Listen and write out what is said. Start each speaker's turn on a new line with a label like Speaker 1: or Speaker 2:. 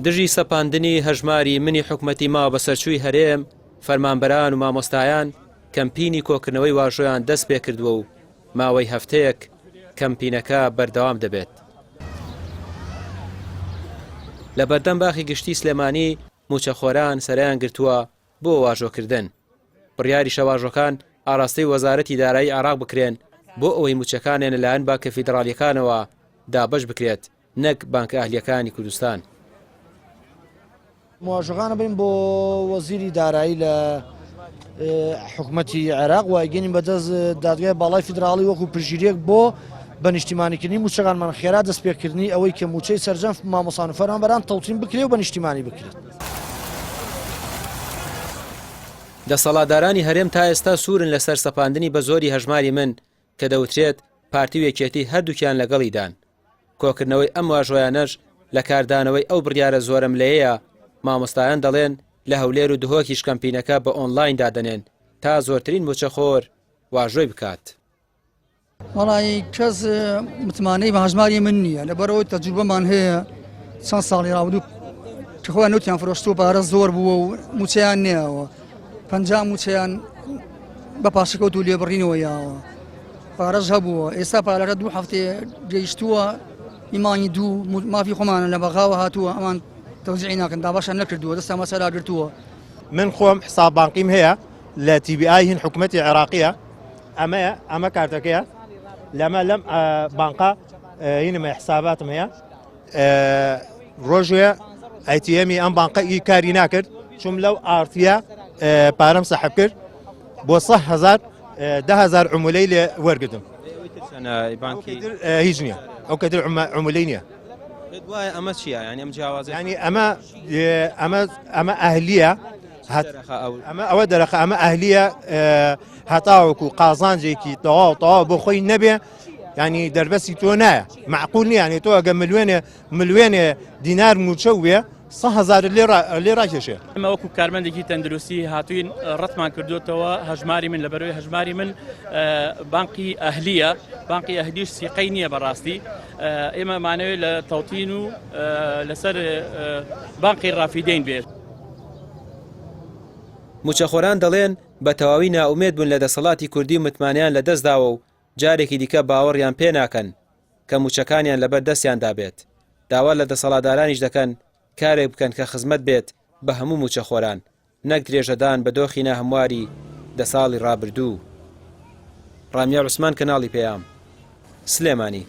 Speaker 1: دژی سەپاندنی هەژماری منی حکومەتی ماوە بەسەرچووی هەرێم، فەرمانبەران و مامۆستایان کەمپینی کۆکردنەوەی واژۆیان دەستپێکردووە و ماوەی هەفتەیەک کەمپینەکە بەردەوام دەبێت. لە بەردەم باخی گشتی سلێمانی مووچەخۆران سەرەیان گرتووە بۆ واژۆکردن. بڕیاریشە واژۆکان ئاراستەی وەزارەتی دارایی عێراق بکرێن بۆ ئەوەی مووچەکانیان لەلایەن بانکە فیدڕاڵییەکانەوە دابەش بکرێت نەک بانکە ئەهلییەکانی کوردستان.
Speaker 2: مواژۆکان ئەبەین بۆ وەزیری دارایی لە حکومەتی عێراق و ئەیگەینین بە دەست دادگای باڵای فیدراڵی وەکو پشتگیریەک بۆ بە نیشتیمانیکردنی مووچەکانمان خێرا دەستپێکردنی ئەوەی کە مووچەی سەرجەم مامۆستان و فەرمانبەران تەوتین بکرێ و بە نیشتیمانی بکرێت.
Speaker 1: دەسەڵاتدارانی هەرێم تا ئێستا سوورن لەسەر سەپاندنی بە زۆری هەژماری من کە دەوترێت پارتی و یەکێتی هەردووکیان لەگەڵیدان. کۆکردنەوەی ئەم واژۆیانەش لە کاردانەوەی ئەو بڕیارە زۆرەملێیەیە، مامۆستایان دەڵێن لە هەولێر و دهۆکیش کەمپینەکە بە ئۆنلاین دادەنێن تا زۆرترین مووچەخۆر واژۆی بکات.
Speaker 3: وەڵایی کەس متمانەی بە هەژماری من نییە لەبەرەوەی تەجروبەمان هەیە چەند ساڵی ڕابردوو کە خۆیان نوتیان فرۆشتووە پارە زۆر بووە و مووچەیان نەیاوە 50 مووچەیان بە پاشەکەوت و لێبڕینەوە یاوە پارەش هەبووە ئێستا پارەکە دوو هەفتەیە گەیشتووە ئیمانی دوو مافی خۆمانە لە بەغاوە هاتووە ئەمان تەوزیعی ناکەن دابەشیان نەکردووە دەستیان بەسەرا گرتووە.
Speaker 4: من خۆم حساب بانقیم هەیە لە TBI هین حکومەتی عێراقیە ئەمەیە ئەمە کارتەکەیە لەمە لەم بانقا هینمە حساباتم هەیە ڕۆژێ ATM ی ئەم بانقە ئی کاری ناکرد چوم لەو ئارتیە پارەم سەحب کرد بۆ 100 هەزار 10 هەزار عمولەی لێ وەرگتم
Speaker 1: بانکی
Speaker 4: هیچ نییە ئەو کەتر عمولەی نییە
Speaker 1: وایە ئەمە چییە ینی ئەم جیاوازە
Speaker 4: ینی ئەمە ئەمە ئەمە ئەهلیە ئەمە ئەوە دەرەخە ئەمە ئەهلیە هەتاوەکو قازانجێکی تەواو تەواو بۆ خۆی نەبێ ینی دەربەسی تۆ نایە معقول نییە تۆ ئەگە ملیێنێ ملیێنێ دینار موچە وێ 100 هەزار لێ ڕاکێشێ.
Speaker 5: ئێمە وەکو کارمەندێکی تەندروستی هاتوین ڕەتمان کردوتەوە هەژماری من لەبەرەوەی هەژماری من بانقی ئەهلیە بانقی ئەهلیش سیقەی نییە بەڕاستی ئێمە مانەوێت لە تەوتین و لەسەر بانقی ڕافیدەین بێت.
Speaker 1: موچەخۆران دەڵێن، بە تەواوی نائومێد بوون لە دەسەڵاتی کوردی و متمانەیان لەدەستداوە و جارێکی دیکە باوەڕیان پێناکەن کە مووچەکانیان لەبەر دەستیاندا بێت، داوا لە دەسەڵاتدارانیش دەکەن کارێک بکەن کە خزمەت بێت بە هەموو مووچەخۆران، نەک درێژەدان بە دۆخی ناهەمواری دە ساڵی ڕابردوو. ڕامیار عوسمان کەناڵی پەیام، سلێمانی.